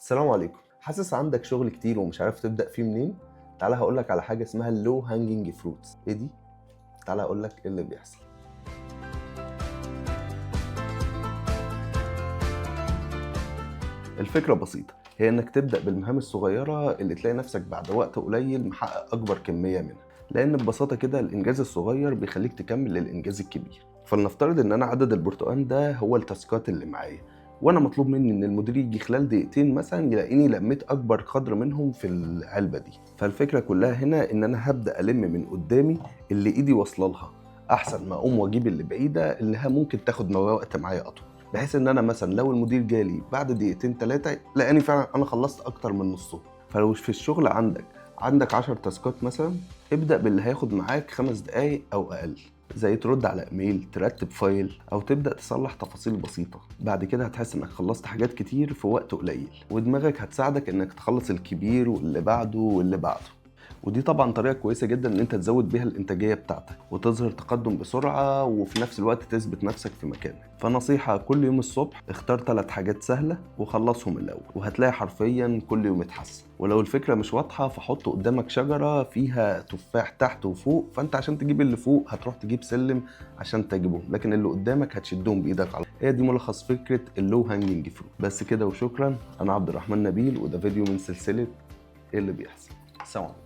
السلام عليكم. حاسس عندك شغل كتير ومش عارف تبدأ فيه منين؟ تعالى هقولك على حاجة اسمها ال low hanging fruits. ايه دي؟ تعالى هقولك ايه اللي بيحصل. الفكرة بسيطة، هي انك تبدأ بالمهام الصغيرة اللي تلاقي نفسك بعد وقت قليل محقق اكبر كمية منها، لان ببساطة كده الانجاز الصغير بيخليك تكمل للانجاز الكبير. فلنفترض ان انا عدد البرتقال ده هو التاسكات اللي معايا، وانا مطلوب مني ان المدير يجي خلال دقيقتين مثلا يلاقيني لميت اكبر قدر منهم في العلبة دي. فالفكرة كلها هنا ان انا هبدا الم من قدامي اللي ايدي واصله لها، احسن ما اقوم واجيب اللي بعيدة اللي ممكن تاخد وقت معايا اطول، بحيث ان انا مثلا لو المدير جالي بعد دقيقتين ثلاثة لقاني فعلا انا خلصت اكتر من نصهم. فلو في الشغل عندك 10 تاسكات مثلا، ابدا باللي هياخد معاك 5 دقايق او اقل، زي ترد على ايميل، ترتب file، او تبدا تصلح تفاصيل بسيطة. بعد كده هتحس انك خلصت حاجات كتير في وقت قليل، ودماغك هتساعدك انك تخلص الكبير واللي بعده واللي بعده. ودي طبعا طريقه كويسة جدا ان انت تزود بيها الانتاجية بتاعتك وتظهر تقدم بسرعة، وفي نفس الوقت تثبت نفسك في مكانك. فنصيحه، كل يوم الصبح اختار 3 حاجات سهلة وخلصهم الاول، وهتلاقي حرفيا كل يوم اتحسن. ولو الفكرة مش واضحة فحط قدامك شجرة فيها تفاح تحت وفوق، فانت عشان تجيب اللي فوق هتروح تجيب سلم عشان تجيبهم، لكن اللي قدامك هتشدهم بايدك على. هي دي ملخص فكرة ال low hanging fruit. بس كده وشكرا. انا عبد الرحمن نبيل، وده فيديو من سلسلة ايه اللي بيحصل. سلام عليكم.